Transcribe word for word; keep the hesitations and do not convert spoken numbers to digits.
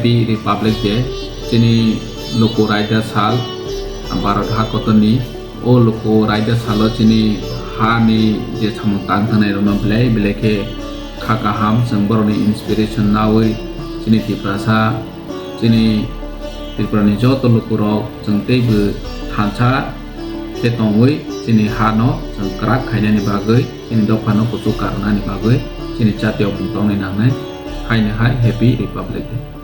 Happy Republic Day. Chini luku raida sal, Bharat ha kotorni. O luku raida salo chini hani je samung tang thangnai rokno belai belai khe kha kaham, chwng borokni inspiration nawi chini Tiprasa, chini Tripurani joto lukurok chwng teibo thansa khe tongwi chini hano chwng kwrak khainani bagwi, chini dophano kuchuk karwnani bagwi chini jatiyokmung tongnai nangnai. Haino hai Happy Republic Day.